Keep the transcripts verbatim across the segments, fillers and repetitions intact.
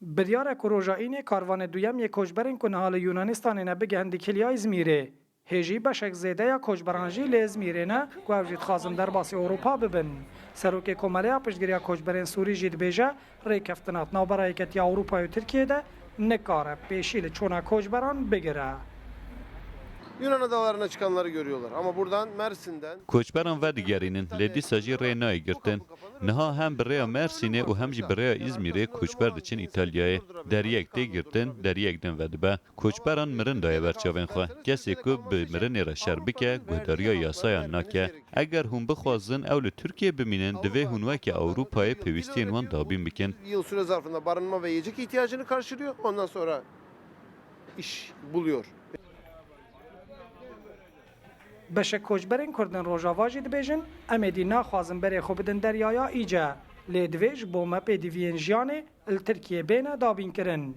Biryar e ku roja Înê karvanê duyem yê koçberên ku niha li Yunanistanê ne bigihin di kiliya Îzmîrê. Hê jî beşek zêde ya koçberan jî li Îzmîrê ne ku ew jî dixwazin derbasî Ewropa bibin. Serokê Komeleya Piştgiriya Koçberên Sûrî jî dibêje, rêkeftina di navbera Yeketiya Ewropayê û Tirkiyê de nikare pêşî li çûna koçberan bigire. Yunan adalarına çıkanları görüyorlar. Ama buradan Mersin'den Koçberan vedigerînin, lê dîsa jî rê nayê girtin. Niha hem bi rêya Mersînê û hem jî bi rêya Îzmîrê koçber diçin Îtalyayê. Deriyek tê girtin, deriyek din vedibe. Koçberan mirin daye ber çavên xwe. Kesê ku bi mirinê re şer bike, guhdariya yasayan nake. Eger hûn bixwazin ew li Tirkiyê bimînin, divê hûn weke Ewropayê pêwîstiyên wan dabîn bikin. Yıl süre zarfında barınma ve yiyecek ihtiyacını karşılıyor. Ondan sonra iş buluyor. Beşek koçberên Kurd in Rojava jî dibêjin, em êdî naxwazin berê xwe bidin Deryaya Îce. Lê divê ji bo me pêdiviyên jiyanê li Tirkiyê bêne dabînkirin.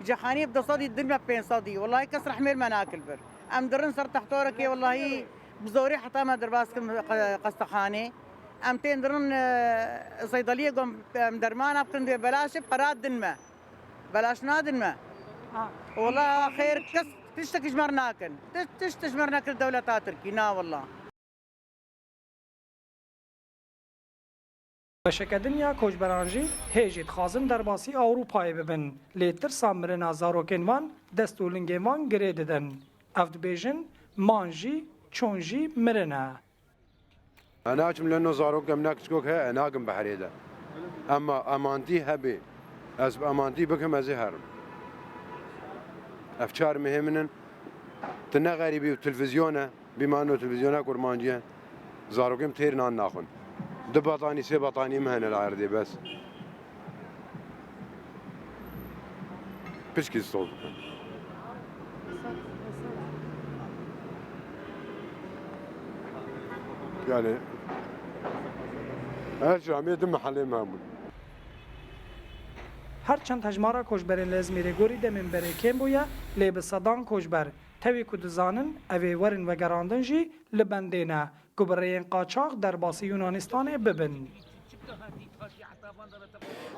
Cehanî bi du sedî dirme pênc sedî. Wellahî kes rehmê li me nakil bir. Em dirin ser textorekê wellahî bi zorê heta me derbas kirin qe- qestexanê. Em tên dirin e, seydeliyê got em dermana bikin dê belaş e, pera din me. Belaş nadin me. Wela xêr kes tiştek ji me re nakin. Tiş- Tiştek ji me re nekir dewleta Tirkî. Na wela. Beşeke din ya koçberan jî hê jî dixwazin derbasî Ewropayê bibin. Lê tirsa mirina zarokên wan dest û lingên wan girê didin. Ev dibêjin, man jî, çûn jî mirin e. Ez naçim li no zarok em ne kiçkok he, ez nakim behrê de. Ema emantî hebê. Ez bi emantî bikim, ez ê herim. Ev çar mihê min in. Tu ne xerîbî û televîzyon e. Bîma no televîzyona kurmancî ye. Zarokên têr nan naxwin. Du batanî, sê batanî min hene li erdê bes. Piçkî stol bikin. Yani her camiyê du mehelê me bûn. Her çend hejmara koçberên li Îzmîrê gorî demên berê kêm bûye, lê bi sedan koçber, tevî ku dizanin ev ê werin vegerandin jî li bendê ne, ku bi rêyên qaçax derbasî Yunanistanê bibin.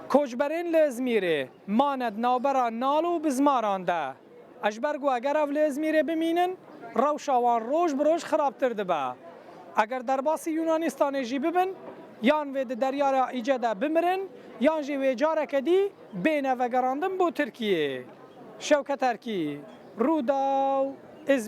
Koçberên li Îzmîrê mane di navbera nal û bizmaran de. Ji ber ku eger ev li Îzmîrê bimînin, rewşa wan roj bi roj xirabtir dibe. Eger derbasî Yunanistanê jî bibin, yan vê di Deryaya Îce de bimirin, yan jî wê careke dî bêne vegerandin bo Tirkiyê. Şewket Erkî, Rûdaw.